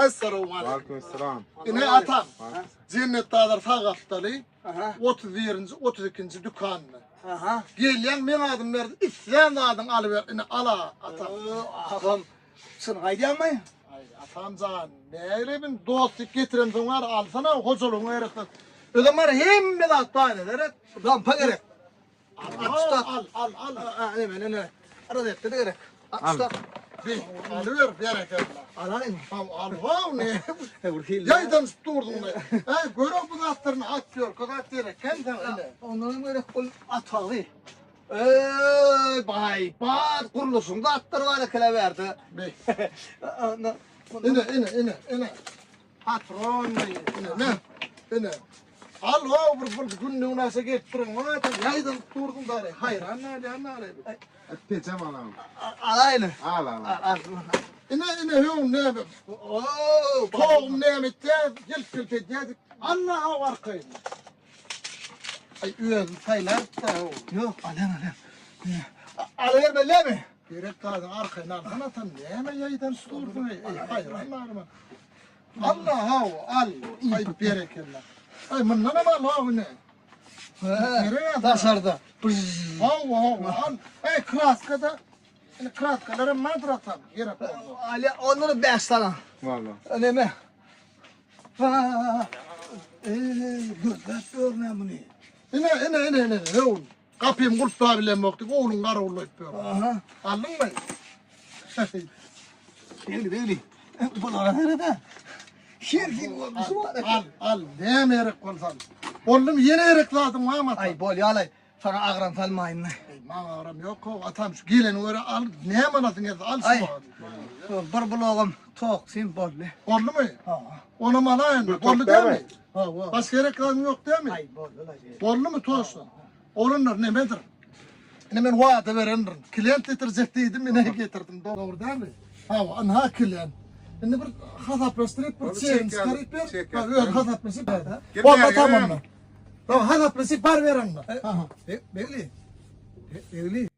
Assalamu Aleyküm. Ine atam. Cennet bazar sag gapdaly. 31-nji, 32-nji dükanda. Aha. Gelýän meň adym berdi. Islän zadyňy alyber. Ine ala atam. Agam, çynyňy aýdýaňmy? Aý, atam jan, nägile men dost diýip getiremsoň bar, alsana hojalygyňa gerek zat. Özem bar hemme zat bar, seret. Lampa gerek. Al, al, al, al. A, neme, neme. Rozetka-da gerek. Al. Be, alyber, berekella. Alaýyn. Haw, al, haw, ne? Bir hili. Ýaýdanyşyp durduň be. Äý, gör-ä bu zatlaryny atýorka zat gerek eken saňa ine. Ondanam gerek ol atagy. Eý, baý, bar gurluşyň zatlary bar eken-ä bärde. Be. Ine, ine, ine, ine. Patron ine, ne? Ine. Al, haw, bir bir günlügin aşa gelip duran bar, ýaýdanyp durduň dary. Haýran galýan dary. Peçem alalım. Alaýyn. Al al. Al, al. Ine, ine, höň näme? Oo, Togum näme etýär? Gelip-gelip edýärdik. Alla haw arkaýyn. Aý, özüm saýlap-da. Ýok, alýan, alýan. Alybermelimi? Gerek zadyň arkaýyn alsana atam, näme ýaýdanyp dursuň eý, eý, haýran galma. Alla haw, al, aý berekella. Aý, mundanam al haw ine. Gerek Daşarda. Haw, haw, al. Eý, kraska-da, ine kraskalaram bardyr atam, gerek bolsa. Alýa, ondan 5 sany. Valla. Neme? Ha. Eý, gözläp görme muny. Ine, ine, ine, ine, höw. Gapymy gulplap bilemok diýip, ogluň garawullaýyp ýör. Aha. Aldyňmy? Begli, begli. Bulara serede. Her hil görnüşi bar eken. Al, al, näme gerek bolsa al. Boldumy, ýene gerek zadyň barmy atam? Aý, bolýa-laý. Saňa agram salmaýyn. Eý, maňa agram ýok-ow, atam, şu geleni göre al, näme alasyň gelse al şu Aý. wagt. Bir blogam tok sim boldy. Boldumy? Ha. Onam alaýyn, Bir boldy tok dämi? dämi? Hawa. Başga gerek zadyň ýok dämi? Aý, boldy-laý. Boldumy toşla? Oglanlar nemedir? Ine men wada berendirin. Klient getirjek diýdim, ine getirdim. Dogry dälmi? Hawa, ynha klient. Indi bir hasaplaşdyryp bir çegini çykaryp ber. Ha, öz hasaplaşyp ber. Bolma tamam. Tamam, hasaplaşyp bar ber onda. Begli. Begli.